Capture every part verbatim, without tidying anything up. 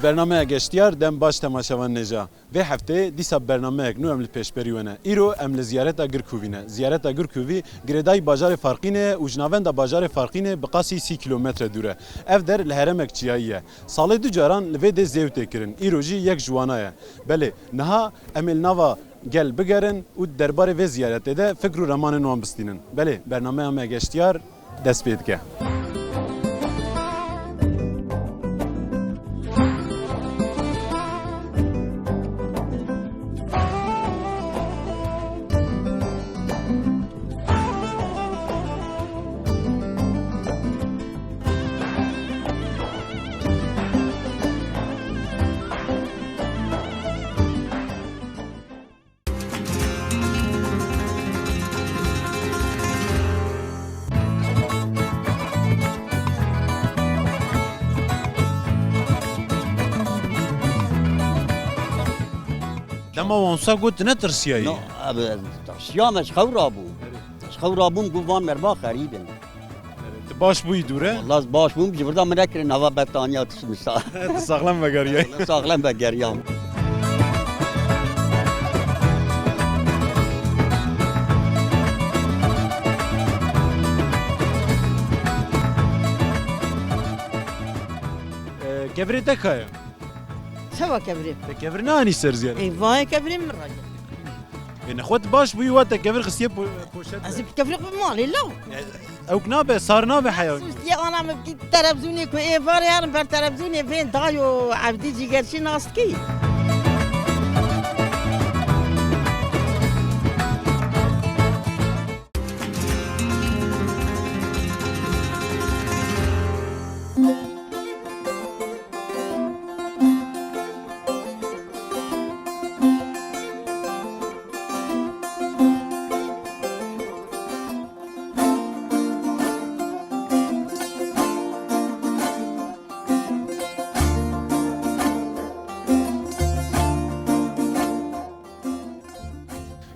Bernameya Geştiyar dem baş temaşevan nêja. Vê hefteyê dîsa bernameyek nû em li pêşberî we ne. Îro em li ziyareta Girkûvî ne. Ziyareta Girkûvî girêdayî bajarê Farqînê ye û ji navenda bajarê Farqînê bi qasî sî kîlometre dûr e. Ev der li heremek çiyayî ye. Salê du caran li vê dê zêw tê kirin. Îro jî yek ji wana ye. Belê, niha em ê li nava gel bigerin û di derbarê vê ziyaretê de fikr û remanên wan bistînin. Belê, bernameya me Geştiyar dest pê dike. Dema wan wisa got, tu netirsiyayî? No, abi, ez tirsiyam, ez xew rabûm. Ez xew rabûm, got, van merva xerîb in. Tu baş bûyî dûre? Wala ez baş bûm, ji vir de min nekirin nava betaniya, tişt misa. Tu saxlem vegeriyayî. Saxlem vegeriyam. E, kevirê te ka ye? Çawa kevirê? Te kevir neanî ser ziyaret? Ê, vayê kevirê min ragir. Ê, nexwe tu baş bûyî, wa te kevir xistiye po-, poşet. Ez ê bi kevirê xwe malê law. E, ewk nabe, sar nabe heya. Sûstiye ana min ki televizûnê ku êvarê herin ber televizûnê vên dayo Evdî Cîgerçî nas dikî.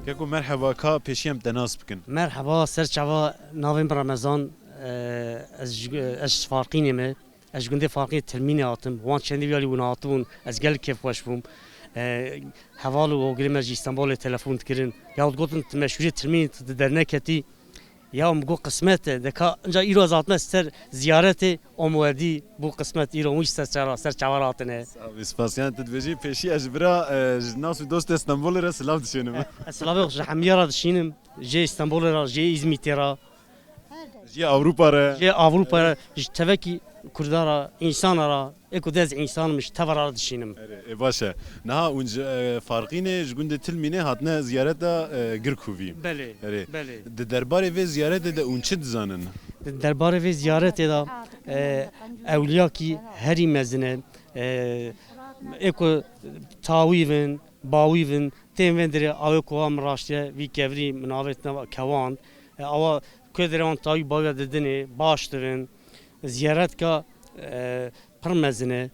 Keko merheba, ka pêşî em te nas bikin. Merheba, ser çava, navê min Remezan, e, ez ji, ez ji Farqînê me. Ez ji gundê Farqînê Tilmînê hatim. Wan çendê wî alî hûn hatibûn, ez gelek kêfxweş bûm. E, heval û ogirê me ji Îstanbulê telefon dikirin. Ya digotin, tu meşhûrê Tilmînê, tu di derneketî. Ya min got, qismet e, de ka inca îro ez hatime ser ziyaretê, omwerdî bû qismet, îro wî ser çava, ser çava hatine. Sağ ol, spasiyan tu dibêjî, pêşî ez ji bira, e, ji nas û dostê Stenbolê re silav dişênim. Ez silavê xwe ji hemiya re dişînim, jê Stenbolê re, jê Îzmîtê re. Jê Ewropa re. Jê Ewropa re, ji tevekî Kurda re, însana re, ê ku dez însanim ji teva re dişînim. Erê, ê baş e. Niha hûn ji, e, Farqînê, ji gundê Tilmînê hatine ziyareta, e, Girkûvî. Belê, Erê. Belê. Di derbarê vê ziyaretê de hûn çi dizanin? Di derbarê vê ziyaretê de, e, ewliyakî herî mezin e. E, ê ku tawî bin, bawî bin, tên vê derê awê ku wa min raştiye, vî kevirî min avêtine kewan. E, awa ku derê wan tawî bawî didinê, baş dibin. Ziyaretka, e, pir mezin e,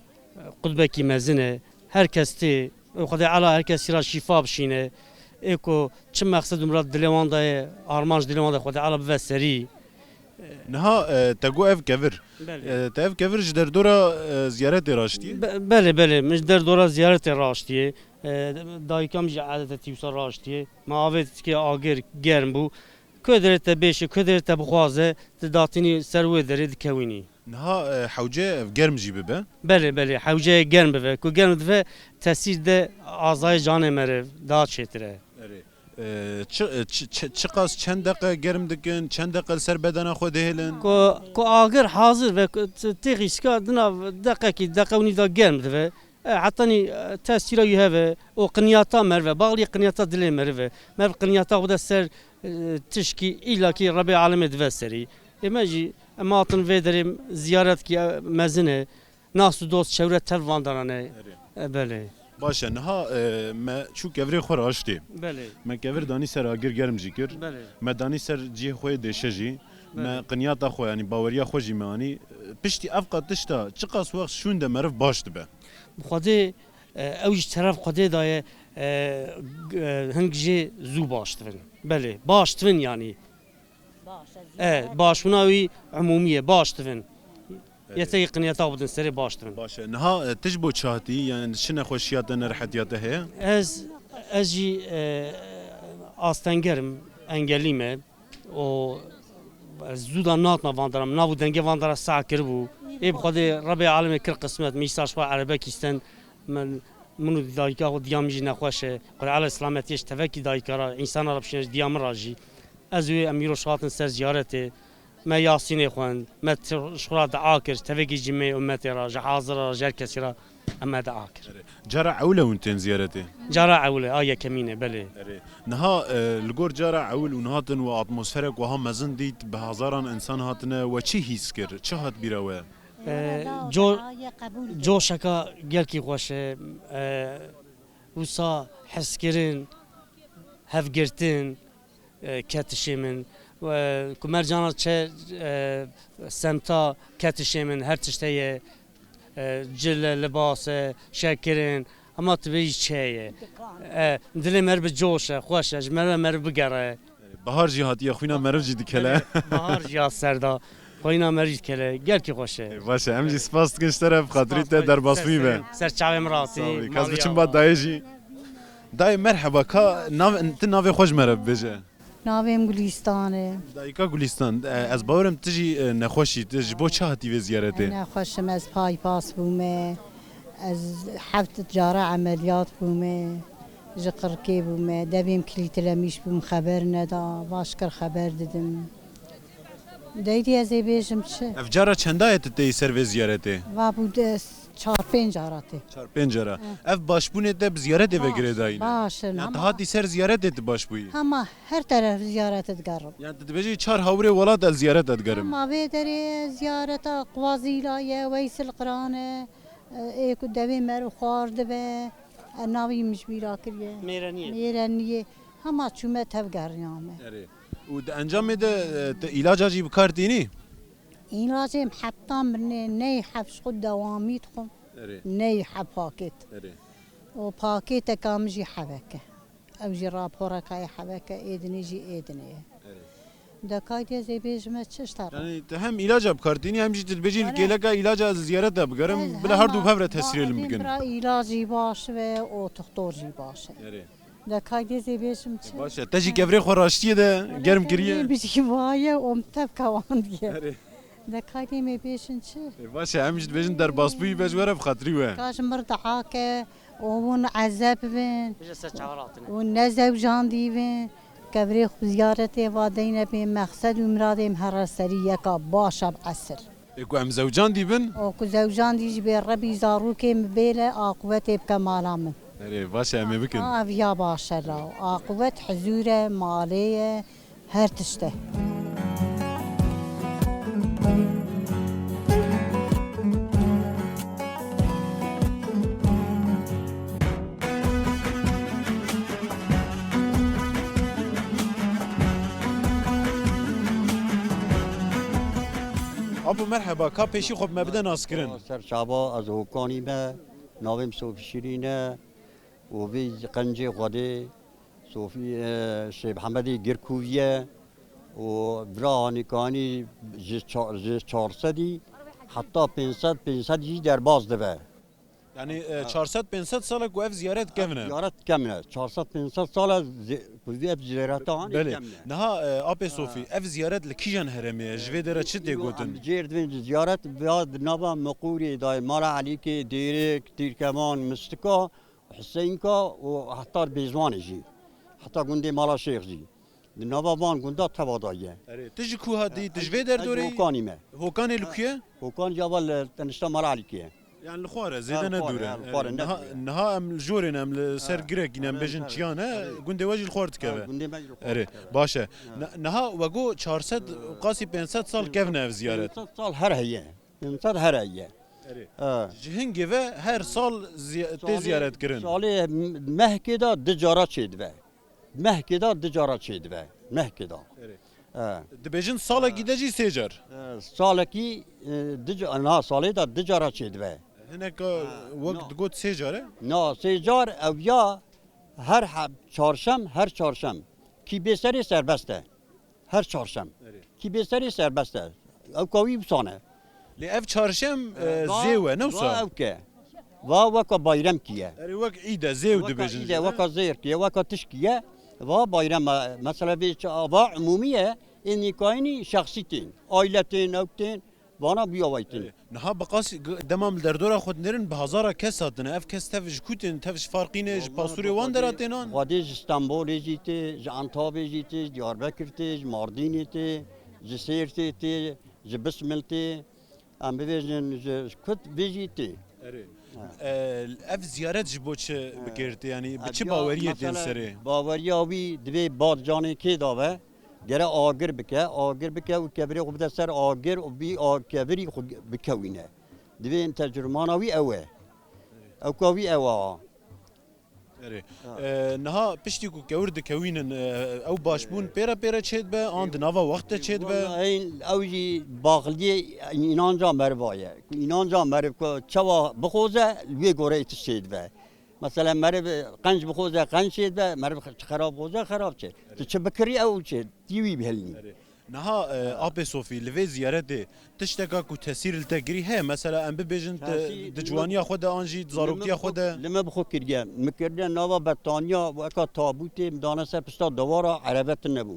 qutbekî mezin e. Her kes tê, Xwedê Ela her kesî re şîfa bişîne. Ê ku çi meqsed û mirad dilê wan de ye, armanc dilê wan de, Xwedê Ela bive serî. Niha, e, te got ev kevir. Belê. E, te ev kevir ji derdora, e, ziyaretê raştiye? Be-, belê, belê, min ji derdora ziyaretê raştiye. E, dayika min jî edetetî wisa raştiye. Me avêt dike agir germ bû. Ku derê te bêşe, ku derê te bixwaze, tu datînî ser wê derê dikewînî. Niha, e, hewce ev germ jî bibe? Belê, belê, hewceyê germ bibe. Ku germ dibe, tesîr de azayê canê meriv daha çêtir e. Erê. E, çi, e, çi, çi, çiqas çend deqe germ dikin, çend deqe li ser bedena xwe dihêlin? Ku, ku agir hazir be, ku t-, têxî şika di nav deqekî, deqe û nîv de germ dibe. E, hetanî, e, tesîra wî heve, û qinyata meriv e, bağlî qinyata dilê meriv e. Meriv qinyata xwe de ser, e, tişkî îlakî Rebê Alemê dive serî. Ê me jî, em hatin vê derê ziyaretkî, e, mezin e. Nas û dost çewre tev van daran e. Erê. E, belê. Baş e, niha, e, me çû kevirê xwe raştê. Belê. Me kevir danî ser agir germ jî kir. Belê. Me danî ser cihê xwe yê dêşe jî. Me Belê. Qinyata xwe, yanî baweriya xwe jî me anî. Piştî ev qat tişta çiqas wext şûn de meriv baş dibe? Bi Xwedê, e, ew ji teref Xwedê daye, e, g-, e, hing jê zû baş dibin. Belê, baş dibin yanî. E, başbûna wî umûmî ye, baş dibin. Yê te yê qiniyeta bidin serê baş dibin. Baş e. Niha, e, tu ji bo çi hatî? Yani çi nexweşiya te, nerehetiya te heye? Ez, ez jî, e, astenger im, engelî me. O, ez zû da nahatim van dera, min nav û dengê van dera seh kiribû. Ê bi Xwedê Rebê alemê kir qismet, min îsal ji xwe erebekî stend, min, min û dayika xwe, diya min jî nexweş e. Xwedê Teala selametiyê ji tevekî dayika re, însana re bişîne, ji diya min re jî. Ez û wê em îro şatin ser ziyaretê. Me Yasînê xwend, me ti-, ji xwe re dua kir, ji tevekî jî me yê ummetê re, ji hazira re, ji her kesî re em me dua kir. Cara ewil e hûn tên ziyaretê? Cara ewil e, a yekemîn e, belê. Erê. Niha, e, li gor cara ewil hûn hatin û atmosferek wiha mezin dît, bi hezaran însan hatine, we çi hîs kir? Çi hat bîra we? E, co-, coşeka gelkî xweş e, e, wisa hezkirin, hevgirtin, e, ketişê min. E, ku mercana çe, e, semta ketişê min, her tişte ye. E, cil e, libas e, şekirin, hema tu bêjî çi heye. E, dilê me bi coş e, xweş e, ji me re me bigere. Bahar jî hatiye, xwîna meriv jî dikele. Bahar jî ya ser da. Xwîna meriv jî dikele. Gelkî xweş e. Baş e, em jî spas dikin ji te re, bi xatirî te, derbasbûyî be. Ser çavê min ratî. Sağ ol. Kes biçim ba dayê jî. Dayê merheba, ka nav, tu navê xwe ji me re bibêje. Navê min Gulîstan e. Dayika Gulîstan, e, ez bawerim tu jî, e, nexweş î, tu ji bo çi hatî vê ziyaretê? Nexweş im, ez paypas bûme. Ez heft cara emeliyat bûme. Ji qirkê bûme. Devê min kilîtilemîş bûm, xeber neda. Baş kir xeber didim. Deydî ez ê bêjim çi? Ev cara çenda ye tu têyî ser vê ziyaretê? Va bû de çar pênc cara tê. Çar pênc cara. He. Ev başbûnê te bi ziyaretê ve girêdayî ne? Baş in, yani tu hema hatî ser ziyaretê tu baş bûyî? Hema her teref ziyarete digerim. Yani tu dibêjî çar hawirê welat ez ziyarete digerim. Hema vê derê ziyareta Qwazîla ye, Weysil Qiran e, ê ku devê meriv xwardibe, e, navî min ji bîra kiriye. Mêreniyê. Mêreniyê. Hema çûme tev geriyame. Erê. Û di encamê de, e, te îlaca jî bi kar tînî? Îlacê min heta mirinê ney heb ji xwe dewamî dixwim. Erê. Ney heb pakêt. Erê. Û pakêteka min jî hebeke. Ew jî raporeka yê hebeke, ê dinê jî ê dinê ye. Erê. De kaydê ez ê bêjime çi ji te re? Yani tu hem îlaca bi kar tînî hem jî tu dibêjî li kêleka îlaca ez ziyarete bigerim, bila her du bi hev re tesîrê li min bikin. Bira îlac jî baş be û tuxtor jî baş e. Erê. De kaydê ez ê bêjim çi? Baş e. Te jî kevirê xwe raştiyê de germ kiriye? Min jî vaye û min tev kewandiye. Erê. De kaydê me bêjin çi? E, baş e, em jî dibêjin derbasbûyî be ji we re bi xatirî we. Ka ji mir dua ke û hûn ezeb bin. Bêje ser çawa hatine. Û ne zewcandî bin. Kevirê xwe ziyaretê va deyne bê, mexsed û miradê min here serî yeka baş e bi esir. Ê ku em zewcandî bin? O ku zewcandî jî bê Rebî zarokê min bêle, aqûbetê bike mala min. Erê, baş e, em ê bikin. Ha, ev ya baş e law. Aqûbet hizûr e, malê ye, her tişt e. Apo merheba, ka pêşî xwe bi me bide naskirin. Ser çava, ez Hokanî me, navê min Sofî Şirîn e û vî qencê Xwedê, Sofî, e, Şêx Mihemedê Girkûvî ye û vira hanîkanî ji ça-, ji çar sedî heta pênc sed, pênc sed jî derbas dibe. Yani, e, çar sed pênc sed sal e ku ev ziyaret kevin e. Ziyaret kevin e. Çar sed pênc sed sal e zi-, ku ev ziyareta hanê kevin e. Belê. Niha, e, Apê Sofî, ev ziyaret li kîjan herêmê ye? Ji vê dera çi tê gotin? Em jêr divên ziyaret ya di nava Miqûrê dayê, Mala Elîkê, Dêrik, Tîrkeman, Mistika, Huseyinka û heta Bêzwanê jî. Heta gundê Mala Şêx jî. Di nava van gunda teva daye. Erê, tu ji ku hatî? Tu ji vê derdorê yî? Ez Hokanî me. Hokanê li ku ye? Hokan ya va li tenişta Mala Elîkê ye. Yani li xwar e, zêde ne dûr e. Ha, li xwar e, ha, li xwar e, ne dûr e. Niha em li jorê ne, em li ser girek yî ne, em bêjin çiya ne, gundê we jî li xwar dikeve. Ha, gundê me jî li xwar dikeve. Erê, baş e. Ha. Ni-, niha we got çar sed qasî pênc sed sal kevin e ev ziyaret. Pênc sed sal her heye. Pênc sed her heye. Erê. Ha. Ji hingê ve her sal ziy-, tê ziyaret kirin. Salê, salê mehkê de du cara çêdibe. Mehkê de du cara çêdibe. Mehkê de. Erê. He. Dibêjin salekî de jî sê car. He, salekî, e, du ca-, na, salê de du cara çêdibe. Hinek, e, wek digot sê car e? Na, sê car ew ya her heb-, çarşem, her çarşem. Kî bê serê serbest e. Her çarşem. Erê. Kî bê serê serbest e. Ew ka wî wisa ne. Lê ev çarşem, e, va, zêw e, ne wisa? Va ew ke. Va weka bayremkî ye. Erê, wek îd e, zêw dibêjin jî, ne? Weka îd e, weka zêrkî ye, weka tişkî ye. Va bayrem e. Mesela vê ça-, va umûmî ye. Ê nîkayînî şexsî tên. Aîle tên, ew tên. Vana bûya waytin. Erê, niha bi qasî g-, dema li derdora xwe dinêrin bi hezara kes hatine. Ev kes tev ji ku tên? Tev ji Farqînê, ji Pasûrê wan dera tên an? Xwedê ji Stenbolê jî tê, ji Entabê jî tê, ji Diyarbekir tê, ji Mardînê tê, ji Sêrtê tê, ji Bismil tê. Em bibêjin ji, ji kut vê jî tê. Erê. Ha. E, ev ziyaret ji bo çi bikirtî? Yanî bi çi baweriyê tên serê? Baweriya wî divê bad canê kê dabe, gere agir bike, agir bike û kevirê xwe bide ser agir û vî a-, kevirî xwe bikewîne. Divê tecrumana wî ew e. Ewka wî ew a. Erê. Ha. E, niha piştî ku kewir dikewînin, e, ew başbûn pêre pêre çêdibe, an di nava wext de çêdibe? Wallahî, ew jî baxiliyê înanca meriva ye. Ku înanca meriv ku çawa bixoze, li wê goreyê tişt çêdibe. Mesela meriv qenc bixoze, qenc çêdibe, meriv xerab bixoze, xerab çê. Tu çi bikirî ew çê, tî wî bihêlî. Erê. Niha, e, Apê Sofî, li vê ziyaretê tişteka ku tesîr li te kirî heye? Mesela em bibêjin te di ciwaniya xwe de an jî di zaroktiya xwe de? Li me bi xwe kiriye. Min kiriye nava betaniya weka tabûtê, min dane ser pişta dewara, erebe tune bû.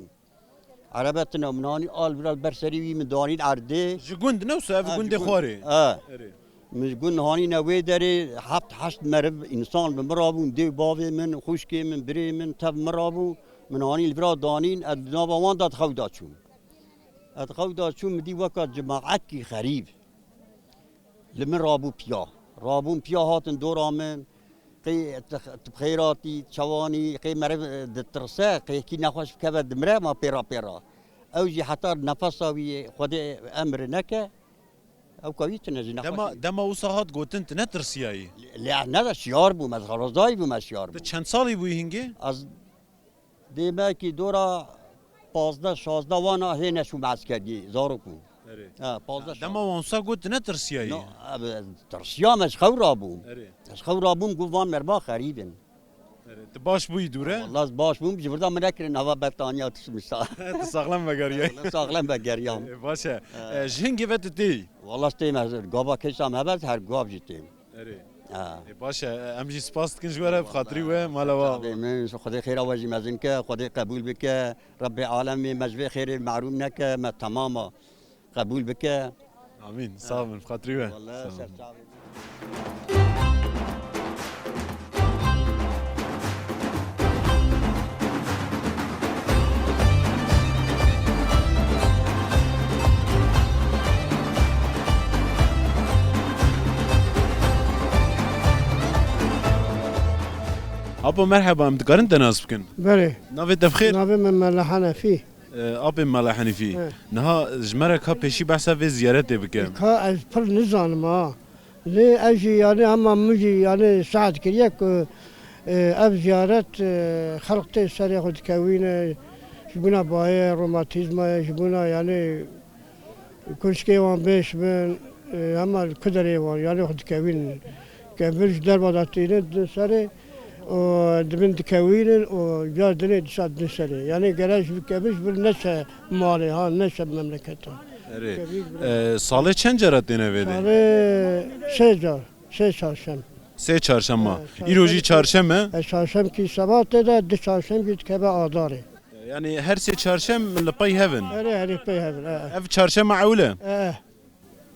Erebe tune, min anî al vir al ber serî wî, min danîn erdê. Ji gund ne wisa, ev gundê xwarê? Ha. Erê. Min ji gund hanîne wê derê, heft heşt meriv însan bi min rabûn, dê û bavê min, xwişkê min, birê min, tev min rabû. Min hanî li vira danîn, ez di nava wan de di xew de çûm. Ez di xew de çûm, min dî weka cimaetkî xerîb li min rabû piya. Rabûn piya, hatin dora min, qê tu, tu bi xêr hatî, çawanî, qê meriv, e, ditirse, qê yekî nexweş bikeve dimire, ma pêra pêra. Ew jî heta nefesa wî Xwedê emr neke, Ew kawî tune jî nexweş. Dema, dema wisa hat gotin, tu netirsiyayî? Lê ez ne de şiyar bûm, ez xelozayî bûm, ez şiyar bûm. Tu çend salî bûyî hingê? Ez dêmekî dora pazdeh şazdeh wana hêne çûm eskeriyê, zarok bûm. Erê. Ha, pazdeh şazdeh. Dema wan wisa got, tu netirsiyayî? No, ez tirsiyam, ez xew rabûm. Erê. Ez xew rabûm, got van merva xerîb in. Erê, tu baş bûyî dûre? Wala ez baş bûm, ji vir de min nekirin, nava betaniya tişt min sa. Tu saxlem vegeriyayî. Wala saxlem vegeriyam. E, baş e. E, ji hingê ve tu têyî? Wala ez têm, ez gava keşam hebe, ez her gav jî têm. Erê. Ha. E, baş e, em jî spas dikin ji we re, bi xatirî we, mala wa. Çavê min, Xwedê xêra we jî mezin ke, Xwedê qebûl bike, Rebbê alemê me ji vê xêrê mehrûm neke, me temam a. Qebûl bike. Amîn. Sağ olun, xatirî we. Wala, sağ olun. Ser çavê. Apo, merheba, em dikarin te nas bikin? Belê. Navê te bi xêr? Navê min Mela Henefî. E, apê Mela Henîfî, he, niha ji me re ka pêşî behsa vê ziyaretê bike. Ka ez pir nizanim ha. Lê ez jî, yanî, hema min jî, yanî, saet kiriye ku, e, ev ziyaret, e, xelq tê serê xwe dikewîne, ji bona bayê, romatîzmayê, ji bona, yanî, kuşkê wan bêş bin, e, hema li ku derê wan, yanî xwe dikevînin. Kevir ji derva de tînin din serê û dibin dikevînin û ya dinê dîsa din serê. Yanî gere ji kevir ji vir neçe malê, ha, neçe memleketa. Erê. Kevir ji vir. E, salê çend cara têne vê dê? Salê sê car, sê çarşem. Sê çarşema. Evet, îro jî çarşem e? E, çarşem kî seba tê de, di çarşem jî dikeve adarê. Yanî her sê çarşem li pey hev in? Erê, erê, pey hev in, e, e. Ev çarşema ewil e? E, e.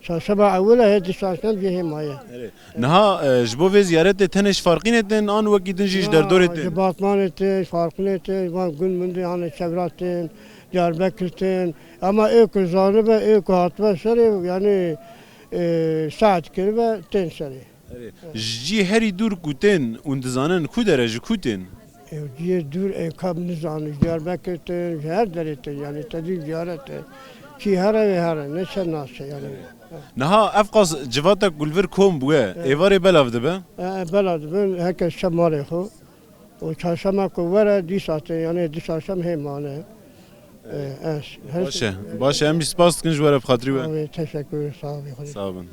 Çarşema ewil e, hê di çarşem jî hê maye. Erê. Niha, e, ji bo vê ziyaretê tenê ji Farqînê tên an wekî din jî ji derdorê tên? Ji Batmanê tên, ji Farqînê tên, van gund min dê hane çevra tên, Diyarbekir tên. Ama ê ku zanibe, ê ku hatibe serê, yanî, e, saet kiribe, tên serê. Erê. Ji cî herî dûr ku tên û dizanin ku dere, ji ku tên? Ew cihê dûr, ew ka nizanin, ji Diyarbekir tên, ji her derê tên, yanî te dî ziyaret e. Kî here wê here, ne çend nas e, yanî. Niha ev qas civata ku li vir kom bûye, evet, êvarê belav dibe? E, e, belav dibin, her kes çe malê xwe. Û çarşema ku were, dîsa tên, yanî di çarşem hê mane. Ee, ez, her Baş e, şey, baş e. Em jî spas dikin ji we re, bi xatirî we. Abi, teşekkür, sağ ol, Xwedê. Sağ olun.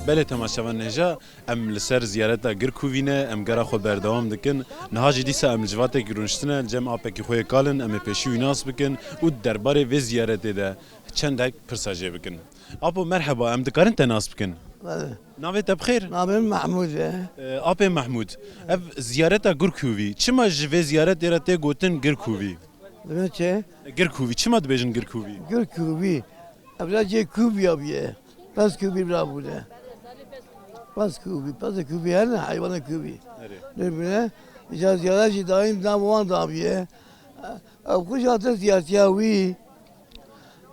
Belê temaşevan hêja, em li ser ziyareta Girkûvî ne, em gera xwe berdewam dikin. Niha jî dîsa em li civatekî rûniştine, li cem apekî xwe yê kal in, em ê pêşî wî nas bikin û derbarê vê ziyaretê de çendek pirsa jê bikin. Apo merheba, em dikarin te nas bikin? Belê. Navê te bi xêr? Navê min Mehmûd e. Ee, Apê Mehmûd, ev ziyareta Girkûvî, çima ji vê ziyaretê re tê gotin Girkûvî? Dibê çi? Girkûvî, çima dibêjin Girkûvî? Girkûvî. Evla cê kûviya bûye. Pez kûvî bira bûne. Pez kûvî, pez kûvî hene, heywana kûvî. Erê. Lê bûne, îca ziyara jî daîm nav wan da bûye. Ew xwe jî hate ziyaretiya wî.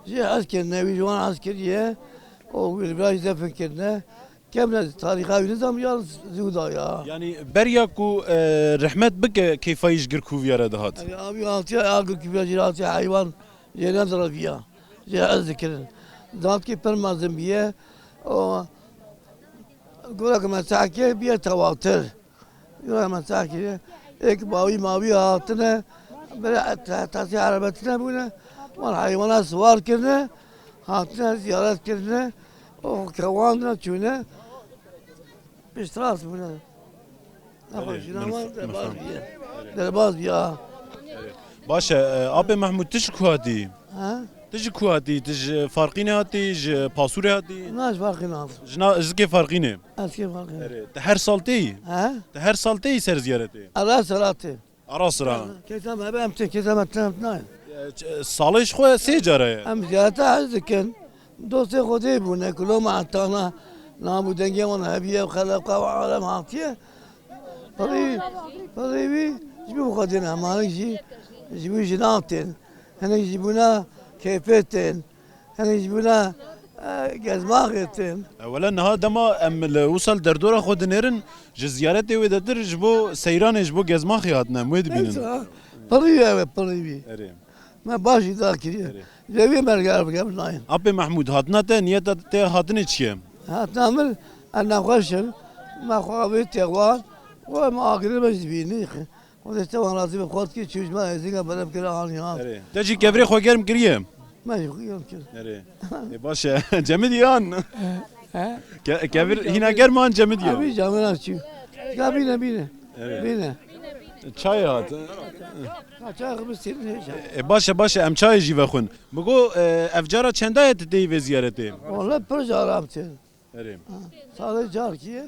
Jê hez kirine, wî ji wan hez kiriye. Û wî li vira jî defin kirine. Kevne tarîxa wî nizam ya zû da ya. Yanî beriya ku, e, rehmet bike keyfa wî ji Girkûviya re dihat. Ev avî hatiye, a Girkûviya jî hatiye heywan jê nedireviya. Jê hez dikirin. Datkî pir mezin biye. O gora ku me sehkê biye tewatir. Gora me sehkê. Êk bawî mawî hatine. Bere te-, tesî erebetine bûne. Wan heywana siwar kirine. Hatine ziyaret kirine. O kewandine çûne. Piştrast bûne. Nexwe Belê, jina min wan f-, min derbaz fam. Biye. Derbaz biya. Baş e, e, Apê Mehmûd, tu ji ku hatî? Ha? Tu ji ku hatî? Tu ji Farqînê hatî, ji Pasûrê hatî? Na, ji Farqînê hatî. Ji na-, ji zikê Farqînê? Ez kê Farqînê. Erê, tu her sal têyî? Ha? Tu her sal têyî ser ziyaretê? Ara sala tê. Ara sira. Kêsa me be, em tê, kêsa me tê, em nayên. E, ç-, e, salê ji xwe sê cara ye. Em ziyareta hez dikin. Dostê Xwedê bûne, ku loma etana, nam û dengê wan hebiye û xeleqa û alem hatiye. Pirî, pirî wî ji bo Xwedê ne, hema hinek jî ji bo jinan tên, hinek jî bona keyfê tên, hinek jî bona, e, gezmaxê tên. E, wele niha dema em li wisal derdora xwe dinêrin, ji ziyaretê wê de tir ji bo seyranê, ji bo gezmaxê hatine, em wê dibînin. Pirî wî ew e, pirî wî. Erê. Me baş îda kiriye. Erê. Lê wê me li gel bike, em nayên. Apê Mehmûd, hatina te, niyeta te hatinê çi ye? Hatina min, ez nexweş im. Me xwe avêtiye wan. Û me agirê me jî dibînî. Xwedê te wan razî be, xwe dikî çû ji me êzînga berem kire anî han. Erê. Te jî kevirê xwe germ kiriye? Me jî xwe germ kir. Erê. E, baş e. Cemidî yan? He? Ke-, kevir hîna germ an cemidî yan? Evî camira çû. Ya bîne, bîne. Evet. Bîne. Çayê hat. Ha, çay xwe bistînin hêja. E, baş e, baş e, em çayê jî vexwin. Min got, e, ev cara çenda ye tu têyî vê ziyaretê? Wele pir cara em tên. Erê. Ha, salê carkî ye.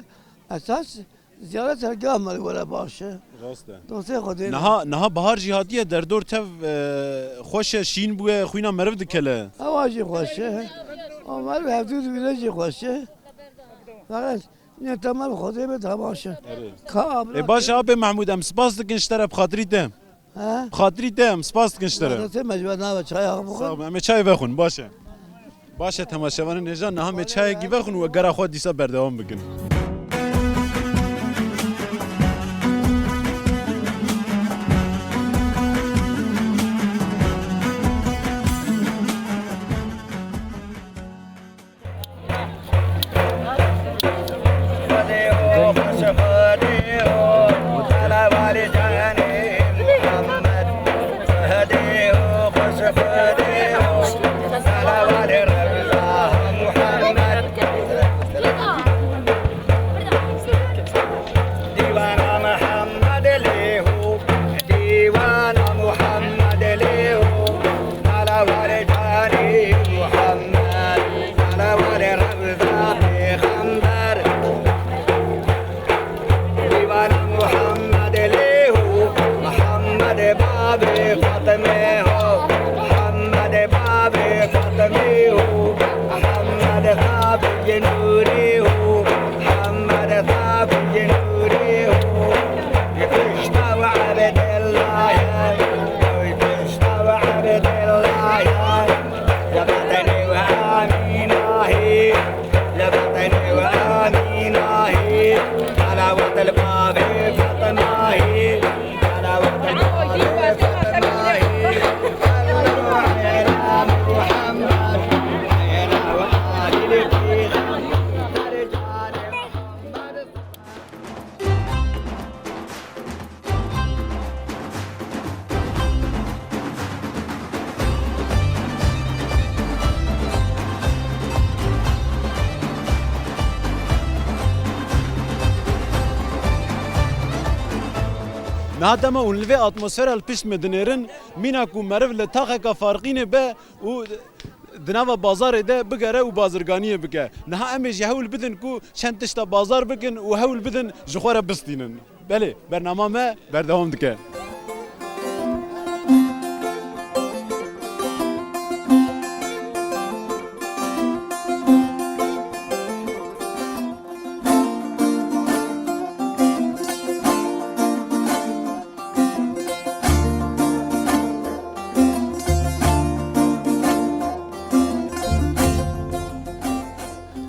Esas ziyaret her gah me were baş e. Rast e. Dostê Xwedê. Niha, niha bahar jî hatiye, derdor tev, e, xweş e, şîn bûye, xwîna meriv dikele. Hewa jî xweş e. O meriv hevdû dibîne jî xweş e. Feqet Niyeta me bi Xwedê be, daha baş e. Erê. Ka abla Ê, baş e, Apê Mehmûd, em spas dikin ji te re, bi xatirî te. He? Bi xatirî te, em spas dikin ji te re. Te mecbur nave çaya xwe bixwin. Sağ ol, em ê çayê vexwin, baş e. Baş e, temaşevanên hêja, niha em ê çayekî vexwin û gera xwe dîsa berdewam bikin. ديوان محمد ليهو، على والد جاني محمد، على والد رمضان خنبر. ديوان محمد ليهو، محمد بابي فاطمة هو، محمد بابي فاطمة هو، محمد صافي نوري هو، محمد صافي نوري هو. يا بطني وآمينة هي، يا بطني وآمينة هي، على وقت الباب فاطمة هي، على وقت الباب فاطمة هي، على روح إلى محمد، إلى وآل الكرام. Niha dema hûn li vê atmosfera li pişt me dinêrin, mîna ku meriv li taxeka Farqînê be û di nava bazarê de bigere û bazirganiyê bike. Niha em ê jî hewl bidin ku çend tişta bazar bikin û hewl bidin ji xwe re bistînin. Belê, bernama me berdewam dike.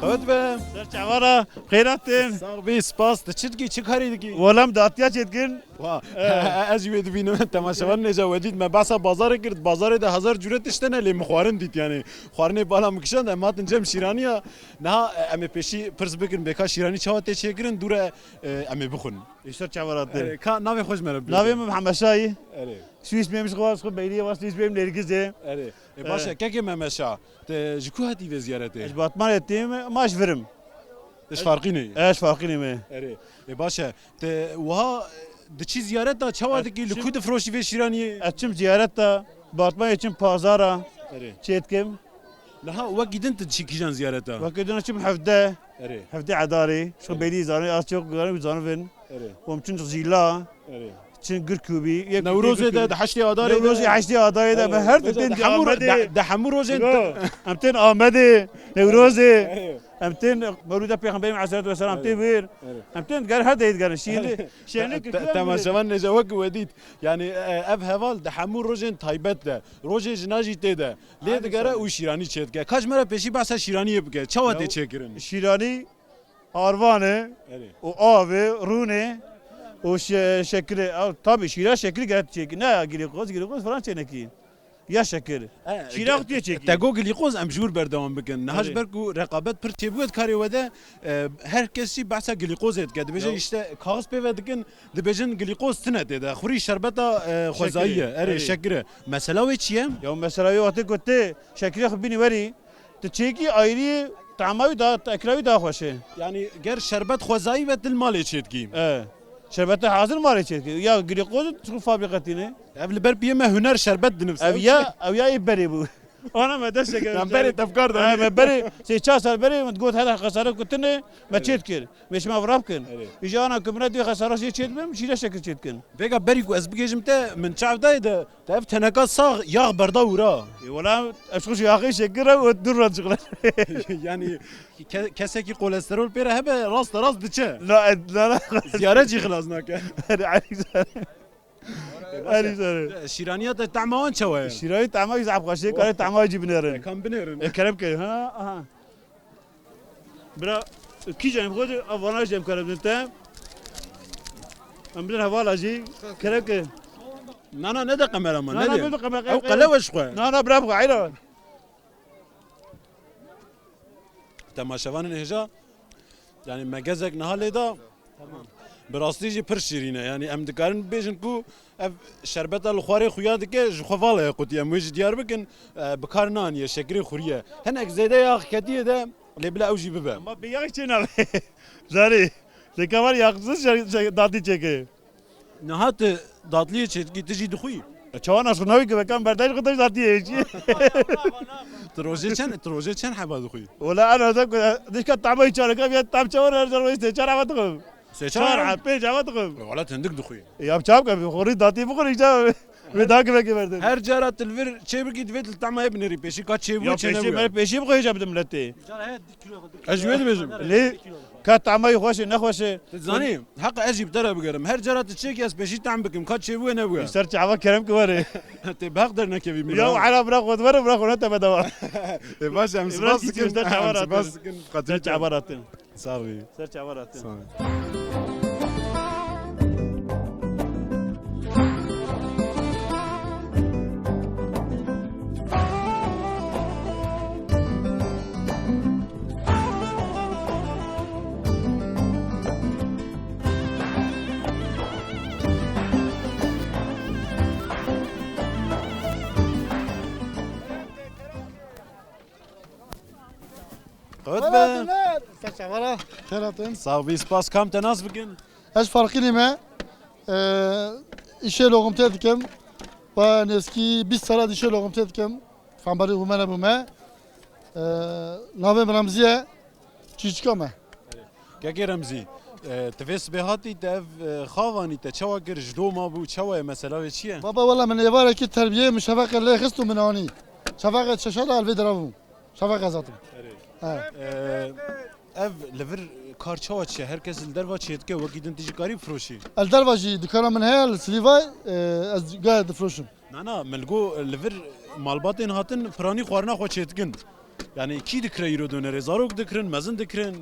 Qewet be. Ser çavara, xêr hatin. Sax bî, spas. Tu çi dikî, çi karî dikî? Wela em datiya çêdikin. Wa, ez jî wê dibînim. Temaşevan nêca wedît me behsa bazarê kir. Bazarê de hezar cure tişt hene, lê min xwarin dît, yanî xwarinê bala min kişand, em hatin cem şîraniya. Niha, e, em ê pêşî pirs bikin, bê ka şîranî çawa tê çêkirin, dûre, e, em ê bixwin. Ê, ser çavan hatin. E, ka navê xwe ji me re bibêje. Navê min Mihemed Şahî. Erê. Swîs mêm ji xwe, ji xwe beyliyê wa Swîs mêm Nêrgizê. Erê. E, baş e, E. Kekê Mehmet Şah, te ji ku hatî vê ziyaretê? Ez ji Batmanê têm, ma ji vir im. Te ji Farqînê? Ez ji Farqînê me. Erê. E, baş e. Te wiha diçî ziyareta, çawa dikî, li ku difroşî vê şîraniyê? Ez çim ziyareta, Batmanê çim pazara, Erê. Çêdikim. Niha wekî din tu diçî kîjan ziyareta? Wekî din çim hevdeh. Erê. Hevdeh Edarê. Şu Erê. Belî zanî, az çok zanî, zanî vin. Erê. Û em çin Zîla. Erê. Çin Girkûbî. Yek Newrozê de, Girkûbî. Di heştê Adarê de. Newrozê heştê Adarê de, Erê. Bi her Mesela din di hemû, Amedê. Di, di hemû rojên Yo. Em tên Amedê, Newrozê. Erê. Em tên Mewlûda Pêxemberê Aleyhisselatu Vesselam tê Erê. Vir. Erê. Em tên ger her deyê digerin. Şînî, Erê. şînî Te-, Girkûbî. Temaşevan nêca wek wedît. Yani, e, ev heval di hemû rojên taybet de. Rojê jina jî tê de. Lê Aynen digere sen. Û şîranî çêdike. Ka ji me re pêşî behsa şîraniyê bike. Çawa Ya tê çêkirin? Şîranî arvan e Erê. Û av e, rûn e û şe-, şekir e. Ew, tabî şîra şekir gere çêkî. Ne ya glîkoz, glîkoz falan çênekî. Ya şekir. E, Şîra te-, xwe tê çêkî. Te got glîkoz em ji wir berdewam bikin. Niha ji Erê. Ber ku reqabet pir çêbûye di karê we de, e, her kes jî behsa glîkozê dike. Dibêje Ya. Îşte kaxiz pê ve dikin, dibêjin glîkoz tine tê de. Xurî şerbeta, e, Şekirê. Xwezayî ye. Erê, Erê. Şekir e. Mesela wê çi ye? Ya mesela wê wextê ku tê şekirê xwe bînî werî, tu çêkî ayrî, tama wî da, tekra wî da xweş e. Yani ger şerbet xwezayî ve tu li malê çêdikî. E, şerbeta hazir malê çêdikî. Ya glîkoz tu fabrîka tîne. Ev li ber piyê me huner şerbet dinivse. Ev ya, ev ya ê berê bû. Ana me dest çeke. Ya berê tevkar da. Ha, me berê, sê çar sal berê, min got hela xesare kutine, me Evet. Çêdikir. Mêşima vira bikin. Evet. Îja ana ku min divê xesara jê çêdibim, şîre şekil çêdikin. Vêga berî ku ez bigêjim te, min çav dayê de, te ev teneka sax yax berda wira. E, wela, ez xwe ji yaxê şekil re û dur re dişixile. Yani, ke-, kesekî kolesterol pê re hebe, rast rast diçe. La, e, la, la. Ziyaret jî xilas nake. Erê, erê, erê, erê. Erê, erê. Şîraniya te tehma wan çawa ye? Şîranî tehma wî zehf xweş e, karê tehma wî jî binêrin. Kan binêrin. E, kerem ke, ha, aha. Bira, kîjan xwe de, a vana jî em kerem din te. Em bidin hevala jî, kerem ke. Na, na, ne de kameraman, Na, ne na, de. Ne de kamera, Ew e, qelewe ji xwe. Na, na, bira, bu ayra. Temaşevanên hêja, yani me gezek niha lê da. Bi rastî jî pir şîrîn e. Yani em dikarin bibêjin ku ev şerbeta li xwarê xuya dike, ji xwe vala ye qutî. Em wê jî diyar bikin, e, bi kar naniye, şekirê xurî ye. Hinek zêde yax ketiye de, lê bila ew jî bibe. Ama bi yax çê nabe. Zarê. Lê ka var yaxsiz şey, şey, datî çêke. Niha tu datliyê çêdikî, tu jî dixwî? E, çawa nas xwe navî ki vekan berdayî xwe datiyê jî. Tu rojê çend, tu rojê çend heba dixwî? Wela ana da ku dişka tamay çareka ya tam çawa her zer sê çar heba dixwim. Sê çar? Çar heba, pênc heba dixwim. E, wela tendik dixwî. E, ya çav ke xorî datî bixwin işte. Ve daha ki vekî verdin. Her cara tu li vir çê bikî divê tu li tamay binêrî pêşî ka çê bû Ya çê pêşî nebû. Mer pêşî bixwin ya bi miletê. Ez ji wê dibêjim. Lê ka tamay xweş e, nexweş e. Tu zanî, heq ez jî bi te re bigerim. Her cara tu çêkî ez pêşî tam bikim. Ka çêbûye nebûye. Ser çava kerem ki were. Tê bi heq dernekevî min. Ya hala bira xwe dibere, bira xwe ne tebe dewa. Ê baş em Ê, spas bira dikin. Ser çava Em spas ratin. Dikin. Ser çava ratin. Sağ ol. Ser çava ratin. Sağ ol. Qewet be. Ser çavara. Xêr hatin. Sağ ol, spas. Kam te nas bikin? Ez Farqînî me. Ee, îşê loximtê dikim. Ba nêzkî bîst sala dî îşê loximtê dikim. Hemberî Hûmene bûme. Ee, navê min Remzî ye. Çîçika me. Kekê Remzî, e, tu vê sibê hatî, te ev, e, xav anî, te çawa kir, ji do ma bû, çawa ye, mesela wê çi ye? Baba, wela min êvarekî terbiyeyê min şefeqê lê xist û min anî. Şefeqê çeşa da elvê dira bû. Şefeqê zatim. Erê. He. E, ev li vir kar çawa çi ye? Her kes li derva çêdike, wekî din tu jî karî bifiroşî? El derva jî dikana min heye, li Silîvay, e, ez gayet difiroşim. Na, na, min li go li vir malbatên hatin piranî xwarina xwe çêdikin. Yani kî dikire îro donerê? Zarok dikirin, mezin dikirin?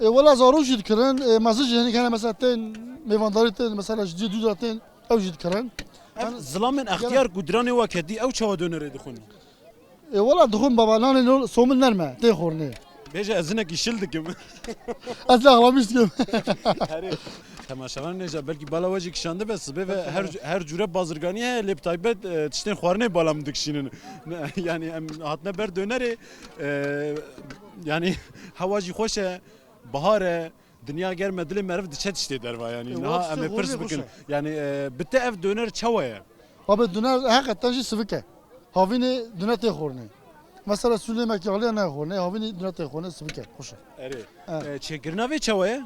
E, wela zarok jî dikirin, e, mezin jî hinek hene mesela tên mêvandarî tên, mesela ji cî dû de tên, ew jî dikirin. Ev Yani, zilamên extiyar ku diranê wa ketî, ew çawa donerê dixwin? E, wela dixwin baba, nanê no-, somin nerme, tê xornê. Bêje ez hinekî şil dikim. Ez lê axlamiş dikim. Herê. Temaşevan nêja, belkî bala we jî kişandibe, sibê ve her, her cure bazirganî heye, lê bi taybet, e, tiştên xwarinê bala min dikişînin. Ne, yani em hatine ber donerê, e, yani hewa jî xweş e, bahar e, dinya germ e, dilê meriv diçe tiştê derva yani. E, Niha wela em ê tiştê pirs xwarinê xweş bikin. E. Yani, e, bi te ev doner çawa ye? Abi doner heqeten jî sivik e. Havînê doner tê xwarinê. Mesela sûlê me ki alî ne xwarinê, havînê doner tê xwarinê sivik e, xweş e. Erê. Evet. E, çêkirina vê çawa ye?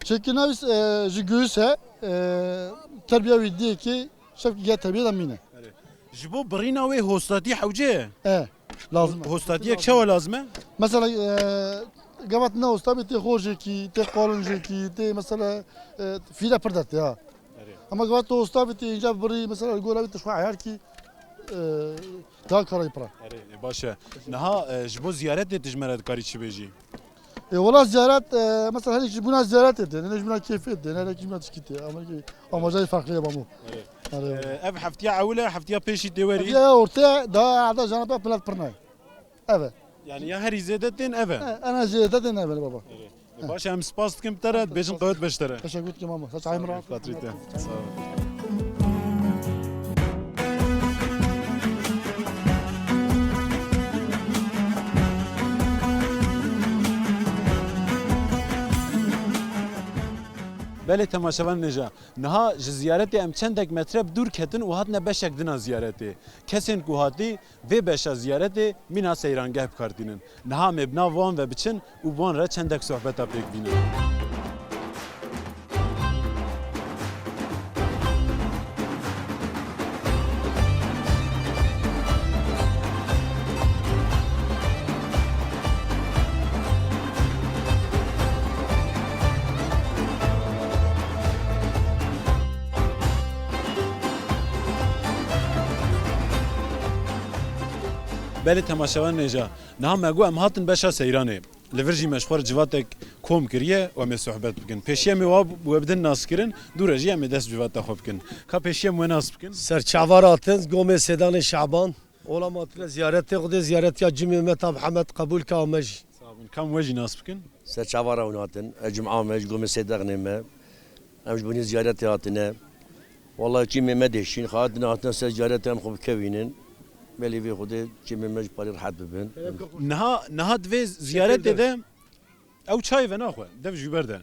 Çêkirina wî, e, ji göğüs e, e, terbiya wî diyê ki şevkî gel terbiya da mîne. Erê. Ji bo birîna wê hostatî hewce ye? E, lazim e. Hostatiyek çawa lazim e? Mesela, e, gevat ne hosta bê tê xor jêkî, tê qalin jêkî, tê mesela, e, fîre pir dertê ha. Erê. Ama gevat tu hosta bê tê înca birî mesela gora bê tu şwa ayar kî, e, daha karayı pira. Erê, e, baş e. Niha, e, ji bo ziyaretê tu ji me re dikarî çi bêjî? E, wela ziyaret, e, mesela herek ji buna ziyaret edin, ne ji buna keyf edin, herek ji buna tişkî te, ama ki amacayı farklı yapamı. Evet. Yani, E, ev heftiya ewil e, heftiya pêşî tê werî? Ya ortaya daha ada cana pe pilat pırnay. Evet. Yani ya herî zêde tên ev e? E, ana zêde tên ev e baba. Evet. E, baş e, em spas dikim te re, dibêjin qewet beş te re. Teşekkür ederim ama. Saç ayım rahat. Xatirî te. Sağ ol. Belê temaşevan nêja. Niha ji ziyaretê em çendek metre bi dûr ketin û hatine beşek din a ziyaretê. Kesên ku hatî vê beşa ziyaretê mîna seyrangeh bi kar tînin. Niha em ê bi nav wan ve biçin û bi wan re çendek sohbeta pêk bînin. Belê temaşevan nêja. Niha me got em hatin beşa seyranê. Li vir jî me ji xwe re civatek kom kiriye û em ê sohbet bikin. Pêşiya me wa we bidin naskirin, dû re jî em ê dest civata xwe bikin. Ka pêşiya me we nas bikin? Ser çavar hatin, gomê Sêdanê Şaban. Ola me hatine ziyaretê Xwedê, ziyaretiya cimê me ta Mihemed qebûl ke ame jî. Sağ olun. Kam we jî nas bikin? Ser çavar ew hatin, e, cuma me ji gomê Sêdexnê me. Em ji bo nî ziyaretê hatine. Wallahî çîmê me dêşîn, xahatine hatine ser ziyaretê em xwe bikevînin. Belê vê Xwedê çîmê me ji parî rehet bibin. Niha, niha di vê ziyaretê de ew çayê venaxwe, dev ji ber de.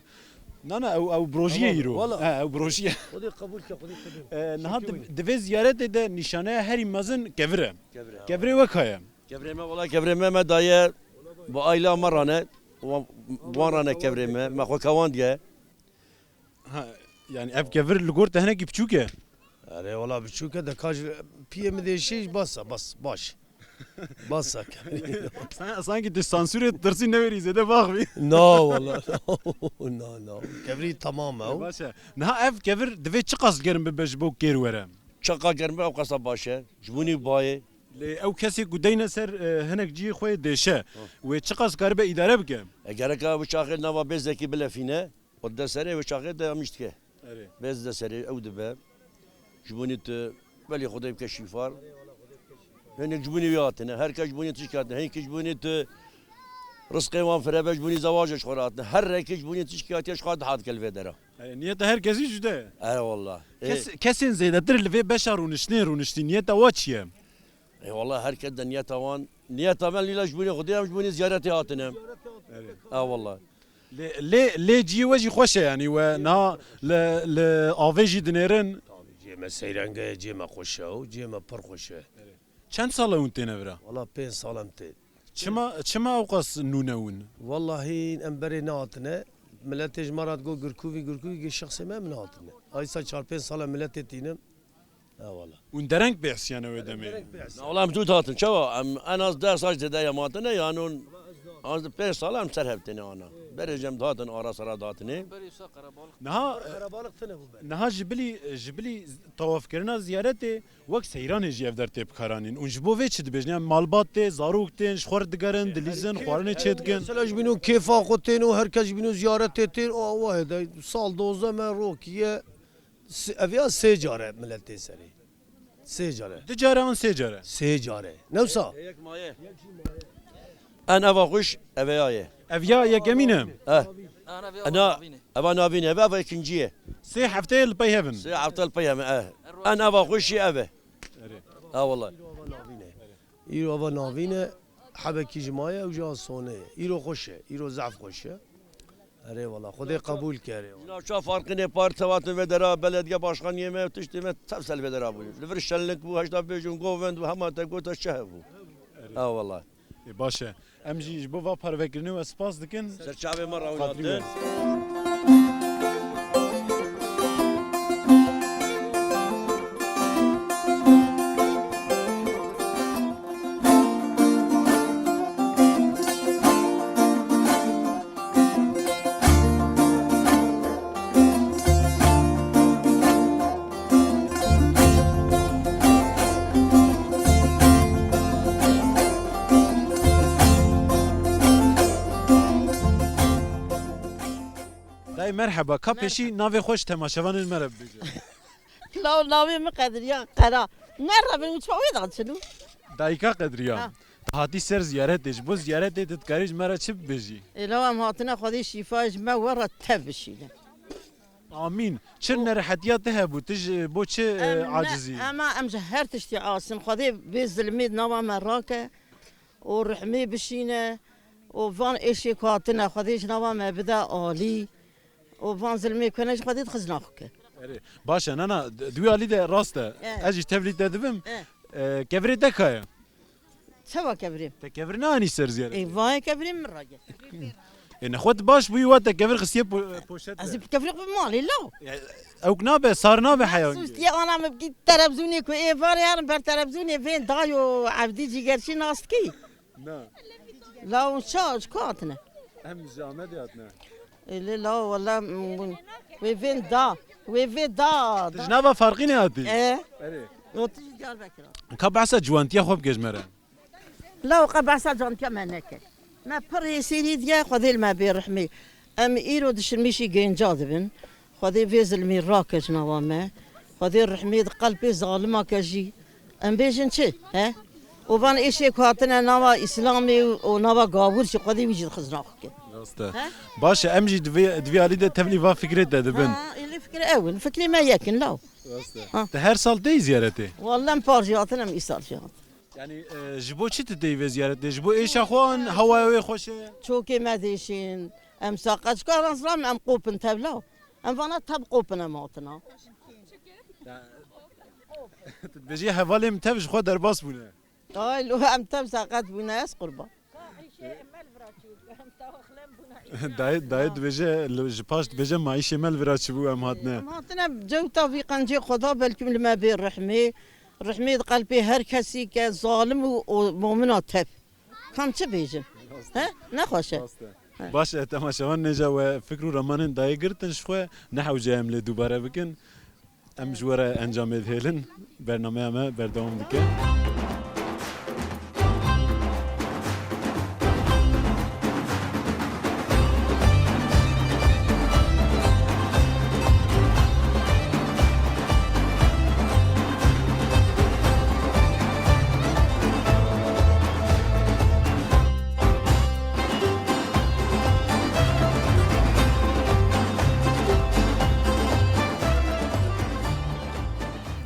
Na, na, ew, ew bi rojiyê îro. Wala. He, ew bi rojiyê. Xwedê qebûl ke, Xwedê qebûl. E, niha di, di vê ziyaretê de nîşaneya herî mezin kevir e. Kevir e. Kevirê we ka ye? Kevirê me, wala kevirê me, me daye bi aîla me rane. Wan, wan rane kevirê me. Me xwe kewandiye. Ha, yani ev kevir li gor te hinekî piçûk e? Erê, wala piçûk e, de ka ji piyê min dêşî, bas e, bas, baş. Bas e. San-, sanki tu sansûrê tirsî newêrî zêde baxvî. Na, wala. Na, na. Kevirî tamam e. Baş e. Niha ev kevir divê çiqas germ bibe ji bo kêr were? Çiqas germ be, ew qasa baş e. Ji bo nî bayê. Lê ew kesê ku deyne ser, e, hinek cihê xwe yê dêşe, wê çiqas karibe îdare bike? E, gereka wê çaxê nava bêzekî bilefîne. Û di serê wê çaxê de em îş dike. Erê. Bêz di serê ew dibe. Ji bo nî tu belê Xwedê bike şîfar. Hinek ji bo nî wî hatine. Her kes ji bo nî tişk hatine. Hinek ji bo nî tu rizqê wan firebe, ji bo nî zewaja ji xwe re hatine. Her rêkê ji bo nî tişk hatiye ji xwe dihat dike li vê dera. Erê, niyeta her kesî cuda ye. Erê wallah. Kes-, kesên zêdetir li vê beşa rûniştinê rûniştî. Niyeta wa çi ye? Ê wallah, her kes de niyeta wan, niyeta me lîla ji bo nî Xwedê em ji bo nî ziyaretê hatine. Erê. E wallah. Lê, lê, lê ciyê we jî xweş e, yanî we niha li, li avê jî dinêrin. Ciyê me seyreng e, ciyê me xweş e û ciyê me pir xweş e. Çend sal e hûn têne vira? Wala pênc sal em tên. Çima, çima ewqas nû ne hûn? Wallahî em berê nehatine. Miletê ji me re digot Gurkuvî, Gurkuvî, gê şexsê me em nehatine. Aysa çar pênc sal e miletê tînim. Ha wala. Hûn dereng pêhsiyane wê demê. Dereng pêhsiyan. Na wala em zû hatin. Çawa? Em en az deh sal zêde ya matine, yan hûn az pênc sal em ser hev têne ana. Berê jî em dihatin ara sera dihatinê. Niha, Karabalık tine bû ber. Niha ji bilî, ji bilî tawafkirina ziyaretê wek seyranê jî ev der tê bikaranîn. Û ji bo vê çi dibêjin? Em malbat tê, zarok tên, ji xwe re digerin, dilîzin, xwarinê çêdikin. Mesela ji bîno kêfa xwe tên û her kes ji bîno ziyaretê tên û awa hêde. Sal dozdeh me rokiye. S-, ev ya sê care milet tê serê. Sê care. Du care an sê care? Sê care. Ne wisa? Yek maye. En eva xweş, eve ya ye. Ev ya yekemîn e? Eh. Ana, eva navîn e, eva, eva ikincî ye. Sê hefteyê li pey hev in. Sê hefte li pey hev in, eh. En eva xweş jî ev e. Erê. Ha, wallahî. Îro ava navîn e, hebekî ji maye û ji a sonê ye. Îro xweş e, îro zehf xweş e. Erê wala, Xwedê qebûl kere. Navça farqînê parti tevatin vê dera, belediye başkaniyê me, tiştê me tevsel vê dera bû. Li vir şenlik bû, heşta bêjin govend bû, hema te gota şehe bû. Ha wala. Ê, baş e. Em jî ji bo va parvekirinê we spas dikin. Serçavê me Xatirî rawnatin. We. Dayê merheba, ka pêşî navê xwe ji temaşevanên me re bibêje. Law navê min Qedriya Qera. Merhaba, û çawa wê da çilo? Dayika Qedriya. Ha. Tu hatî ser ziyaretê, ji bo ziyaretê tu dikarî ji me re çi bibêjî? Ê law em hatine Xwedê şîfa ji me we re tev bişîne. Amîn. Çi nerehetiya te hebû? Tu ji bo çi, e, acizî? Em ne, ema em ji her tiştî aciz in. Xwedê vê zilmê di nava me rake û rihmê bişîne û van êşê ku hatine Xwedê ji nava me bide alî û van zilmê ku hene ji Xwedê di xizna xwe ke. Erê, baş e, nana, di wî alî de rast e. Eh. Ez jî tevlî te dibim. Eh. E, kevirê te ka ye? Çawa kevirê? Te kevir neanî ser ziyaret? Ê, vayê kevirê min rage. Ê, nexwe tu baş bûyî, wa te kevir xistiye po-, poşet de. Ez ê bi kevir xwe malê law. Ya, ewk nabe, sar nabe heya. Sustiye ana min bikî televizûnê ku ê varê herin ber televizûnê vên dayo Evdî Cîgerçî nas dikî? Na. Law ça, ji ku hatine? Em ji Amedê hatine. Ê, lê law wela, mm, wê vên da. Wê vê da. Tu ji nava Farqînê hatî? E. Erê. Got ji Diyarbekir hat. Ka behsa ciwantiya xwe bike ji me re. Law qe behsa ciwantiya me neke. Me pir hêsîrî diye, Xwedê li me bê rihmê. Em îro dişilmîşî gênca dibin. Xwedê vê zilmî rake ji nava me. Xwedê rihmê di qelpê zalima ke jî. Em bêjin çi? He? Û van êşê ku hatine nava Îslamê û nava gavûr jî Xwedê wî jî di xizna xwe ke. Rast e. He? Baş e, em jî di vê, di vê alî de tevlî va fikrê te dibin. Ha, ê lê fikir ew in. Fikrê me yek in, law. Rast e. Ha. Te her sal têyî ziyaretê? Walla em par jî hatin, em îsal jî hatin. Yanî, e, ji bo çi tu têyî vê ziyaretê? Ji bo êşa xwe an hewaya wê xweş e? Çokê me dêşên. Em saqet ji ku eran zilam em qopin tevla. Em vana tev qopin em hatina. Ya, tu dibêjî hevalê min tev ji xwe derbas bûne. Ay, lo em tev saqet bûne, ez qurban. Dayê, dayê dibêje, li, ji paş dibêje, ma îşê me li vira çi bû, em hatine. Em hatine cewta vî qencê Xweda, belkî li me bê rihmê. Rihmê di qelbê her kesî ke zalim û, û momina tev. Kam çi bêjin? He? Nexweş e. Rast e. He. Baş e, temaşevan nêja we fikr û ramanên dayê girtin ji xwe, ne hewce em lê dubare bikin. Em ji we re encamê dihêlin. Bernameya me berdewam dike.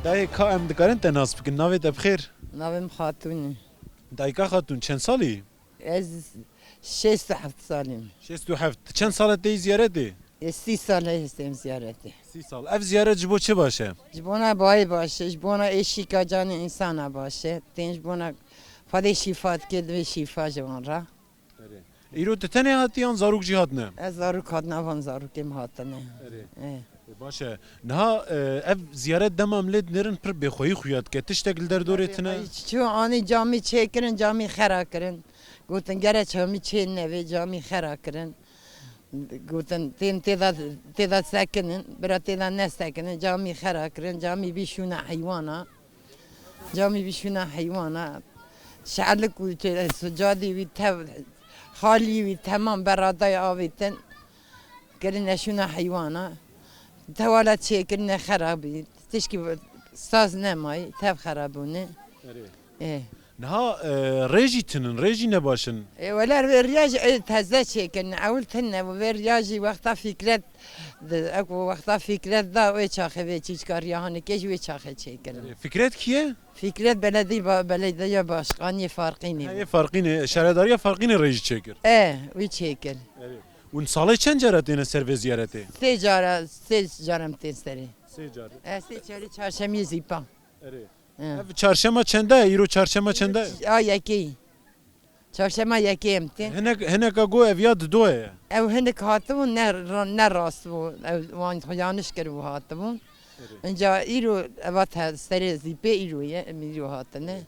Dayê, ka em dikarin te nas bikin? Navê te bi xêr? Navê min Xatûn e. Dayika Xatûn, çend salî? Ez Şêst û heft salî me. Şêst û heft. Çend sal e tê ziyaretê? Ê, sî sal heye têm ziyaretê. Sî sal. Ev ziyaret ji bo çi baş e? Ji bona bayê baş e, ji bona êşîka canê însana baş e. Tên ji bona Xwedê şîfa dike, divê şîfa ji wan re. Erê. Îro tu tenê hatî yan zarok jî hatine? Ez zarok hatina, van zarokê min hatine. Erê. Ê. E, baş e. Niha, e, ev ziyaret dema em lê dinêrin pir bêxweyî xuya dike. Tiştek li derdorê tine? Çû anî camî çêkirin, camî xera kirin. Gotin gere camî çê neve, camî xera kirin. Gotin tên tê de, tê de sekinin, bira tê de nesekinin, camî xera kirin, camî bî şûna heywana. Camî bî şûna heywana. Şelik û çe-, sucadî wî tev, xalî wî temam beradayê avêtin. Kirine şûna heywana. Tewala çêkirine xerabî. Tişkî saz nemayî, tev xerabûne. Erê. Ê. Niha, e, rê jî tinin, rê jî ne baş in. Ê, wele vê riya jî, ê, teze çêkirin. Ewil tune bû. Vê riya jî wexta Fikret, di, eku wexta Fikret da wê çaxê vê çîçka riya hanê kê jî wê çaxê çêkirin. Erê, Fikret kî ye? Fikret beledî ba-, belediye başkaniyê Farqînê. Ha, yê Farqînê, şaredariya Farqînê rê jî çêkir. E, wî çêkir. Erê. Hûn salê çend cara têne ser vê ziyaretê? Sê cara, sê cara em tên serê. Sê car. E, sê çarê çarşemiyê zîpa. Erê. He. Ev çarşema çende ye? Îro çarşema çende ye? A yekê. Çarşema yekê em tên. Hinek, hineka got ev ya didoye ye. Ew hinek hatibûn ne, ne rast bû. Ew wan xwe yaniş kiribû hatibûn. Erê. Înca îro eva te serê zîpê îro ye, em îro hatine.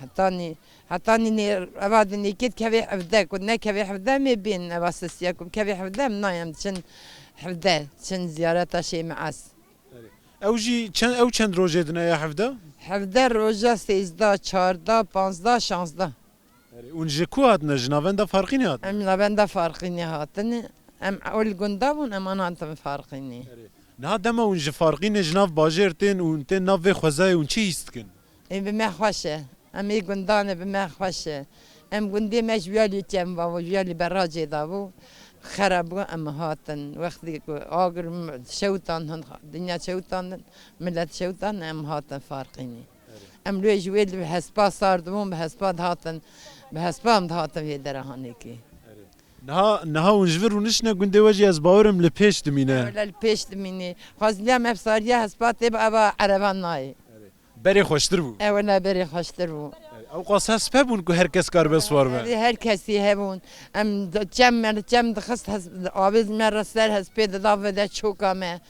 Hetanî, hetanî nê, eva di nêkê dikevê hevdeh, ku nekevê hevdeh mê bên eva sisiya ku bikevê hevdeh em nayem çin hevdeh, çin ziyareta Şêh Meaz. Erê. Ew jî çend, ew çend rojê din e ya hevdeh? Hevdeh roja, sêzdeh, çardeh, panzdeh, şanzdeh. Erê, hûn ji ku hatine? Ji navenda Farqînê hatine? Em navenda Farqînê hatine. Em ew li gunda bûn, em an hatin Farqînê. Erê. Niha dema hûn ji Farqînê, ji nav bajêr tên û hûn tên nav vê xwezayê, hûn çi hîs dikin? Ê, bi me xweş e. Em ê gundan e, bi me xweş e. Em gundê me ji wiyalî çem va, ji wiyalî beracê da bû. Xera bû, em hatin. Wextê ku agir m-, şewtan hin, dinya şewtan, milet şewtan, em hatin Farqînê. Em lê ji wê li hespa sar dibûn, bi hespa dihatin, bi hespa em dihatin vê dera hanekê. Niha, niha hûn ji vir rûniştine gundê we jî ez bawerim li pêş dimîne. Wele li pêş dimîne. Xwezliya me bi sariya hespa tê bi eva ereban nayê. Berê xweştir bû. Ew ne berê xweştir bû. Ew qas hesp hebûn ku her kes karibe siwar be. Erê, her kesî hebûn. Em d-, çem me, çem dixist hes-, avêz me re ser hespê dida vede çoka me.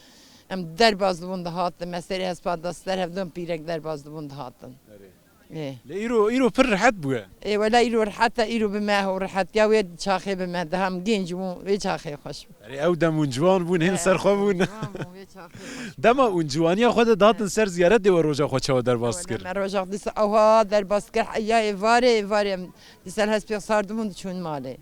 Em derbas dibûn dihatin. Me serê hespa da ser hevdin pîrek derbas dibûn dihatin. Erê. Ê. Lê îro, îro pir rihet bûye. Ê, wela îro rihet e, îro bi me û rihetiya wê çaxê bi me. Daha em genc bûn, wê çaxê xweş bû. Erê, ew dem hûn ciwan bûn, hên ser xwe bûn. Ciwan bûn, wê çaxê xweş bû. Dema hûn ciwaniya xwe de dihatin ser ziyaretê we roja xwe çawa derbas dikir? Me roja xwe dîsa ewha derbas dikir, heya êvarê, êvarê em dîsa hespê xwe sar dibûn diçûn malê.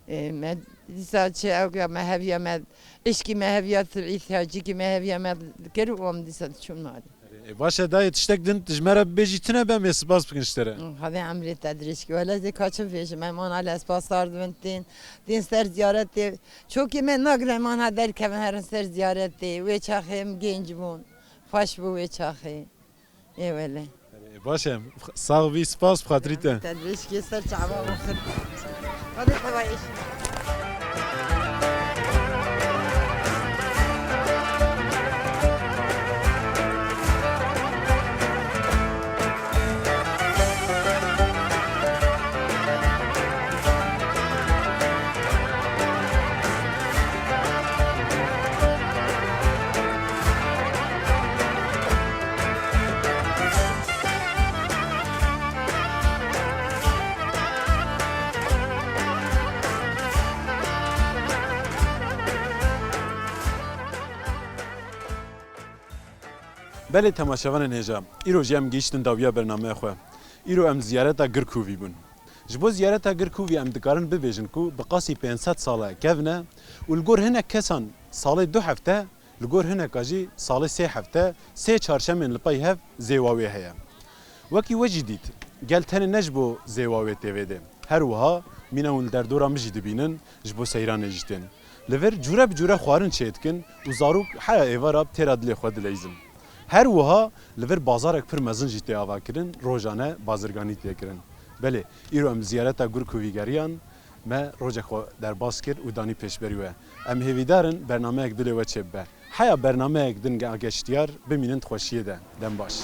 Erê. Ê, me dîsa çi ew ya me heviya me, îşkî me heviya, îhtiyacîkî me heviya me dikir û em dîsa diçûn malê. Ê, baş e, dayê, tiştek din ji me re bibêjî tine be, em ê spas bikin ji te re. Xwedê emrê te dirêj ke. Wele zê ka çi bibêjim, em ana li hespa sar dibin tên, tên ser ziyaretê. Çokê me nagrin em ana derkevin herin ser ziyaretê. Wê çaxê em genc bûn. Xweş bû wê çaxê. Ê wele. Ê, baş e, sax bî, spas bi xatirî te. Te dirêj ke, ser çava xwe xir. Xwedê xwe va êşî. Belê temaşevanên hêja, îro jî em gihîştin dawiya bernameya xwe. Îro em ziyareta Girkûvî bûn. Ji bo ziyareta Girkûvî em dikarin bibêjin ku bi qasî pênc sed sale kevn e û li gor hinek kesan salê du hefte, li gor hineka jî salê sê hefte, sê çarşemên li pey hev zêwa wê heye. Wekî we jî dît, gel tenê ne ji bo zêwa wê tê vê dê. Her wiha mîna hûn li derdora min jî dibînin, ji bo seyranê jî tên. Li vir cûre bi cûre xwarin çêdikin û zarok heya êvara bi têra dilê xwe dileyzin. Her wiha li vir bazarek pir mezin jî tê avakirin, rojane bazirganî tê kirin. Belê, îro em ziyareta Gurkûvî geriyan, Me rojek xwe derbas kir û danî pêşberî we. Em hêvîdar in bernameyek dilê we çêbibe. Heya bernameyek din a geştiyar bimînin di xweşiyê de. Dem baş.